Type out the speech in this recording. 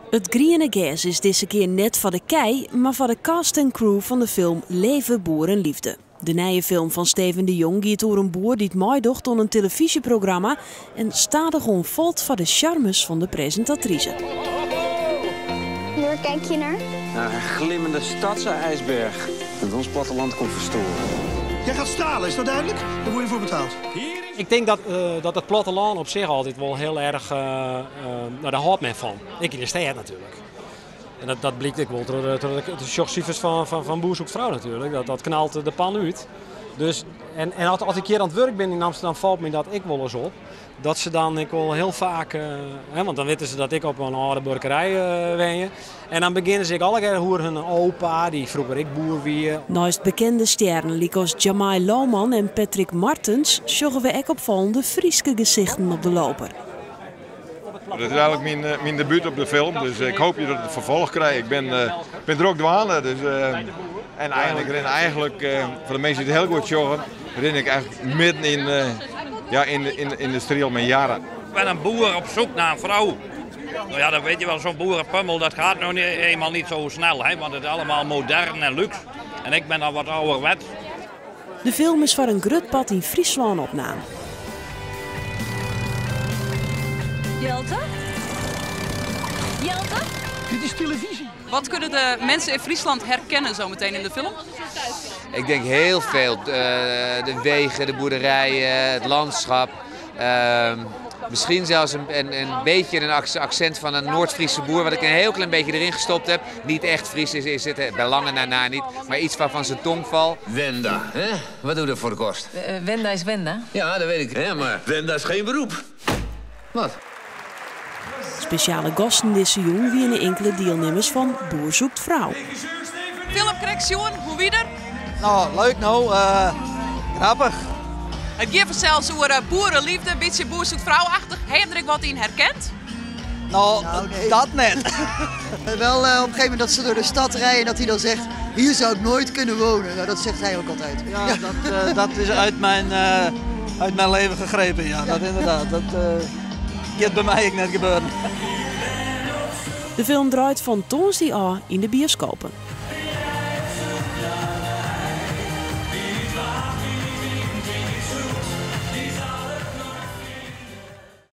It griene gers is dizze kear net foar de kij, mar foar de cast en crew fan de film Leve Boerenliefde. De nije film fan Steven de Jong giet oer in boer dy't meidocht oan in telefyzjeprogramma en stadichoan falt foar de sjarmes fan de presintatrise. Waar kijk je naar? Naar een glimmende stadse ijsberg. Dat ons platteland komt verstoren. Jij gaat stralen, is dat duidelijk? Daar word je voor betaald. Ik tink dat it plattelân op sich altyd wol hiel erch, no, dêr hâldt men fan. Ek yn de stêd natuerlik. En dat blykt ek wol troch de sjochsifers fan Boer Zoekt Vrouw natuerlik. Dat knalt de pan út. Dus, en as ik hjir oan it wurk bin yn Amsterdam falt my dat ek wolris op. Dat se dan ek wol hiel faak, hè, want dan witte se dat ik op in âlde buorkerij wenje. En dan begjinne se ek allegear oer hun opa, dy't froeger ek boer wie. Neist bekende stjerren lykas Jamai Loman en Patrick Martens sjogge we ek opfallende Fryske gesichten op de loper. Dat is eigentlik myn debút op de film, dus ik hoopje dat it in ferfolch krijt. Ik bin drok dwaande, dus, en eigentlik rin eigentlik, foar de minsken dy't it hiel goed sjogge, rin ik eigentlik midden ja, yn de striel mei Jarre. Ik ben een boer op zoek naar een vrouw. Nou ja, dat weet je wel, zo'n boerenpummel, dat gaat nou niet, eenmaal niet zo snel, hè, want het is allemaal modern en luxe. En ik ben dan wat ouderwets. De film is foar in grut part yn Fryslân opnaam. Jelte? Jelte? Dit is televisie. Wat kunnen de mensen in Friesland herkennen zometeen in de film? Ik denk heel veel. De wegen, de boerderijen, het landschap. Misschien zelfs een beetje een accent van een Noord-Friese boer, wat ik een heel klein beetje erin gestopt heb. Niet echt Fries is het, bij lange na na niet, maar iets van zijn tongval. Wenda, hè? Wat doe je voor de kost? Wenda is Wenda. Ja, dat weet ik, hè? Maar Wenda is geen beroep. Wat? Spesjale gasten dizze jûn wiene inkelde dielnimmers fan Boer Zoekt Vrouw. Film krekt sjoen, hoe wie er? Nou, leuk nou, grappich. It giet fansels oer boerenliefde, in bytsje Boer Zoekt Vrouw-achtich. Ha je der ek wat yn herkend? Nou, Nou, nee. dat net. Wel op een gegeven moment dat ze door de stad rijden en dat hij dan zegt, hier zou ik nooit kunnen wonen. Nou, dat zegt hij ook altijd. Ja, dat is uit mijn leven gegrepen, ja. Dat inderdaad. Dat gaat by my ek net gebeuren. De film draait fan tongersdei ôf yn de bioskopen.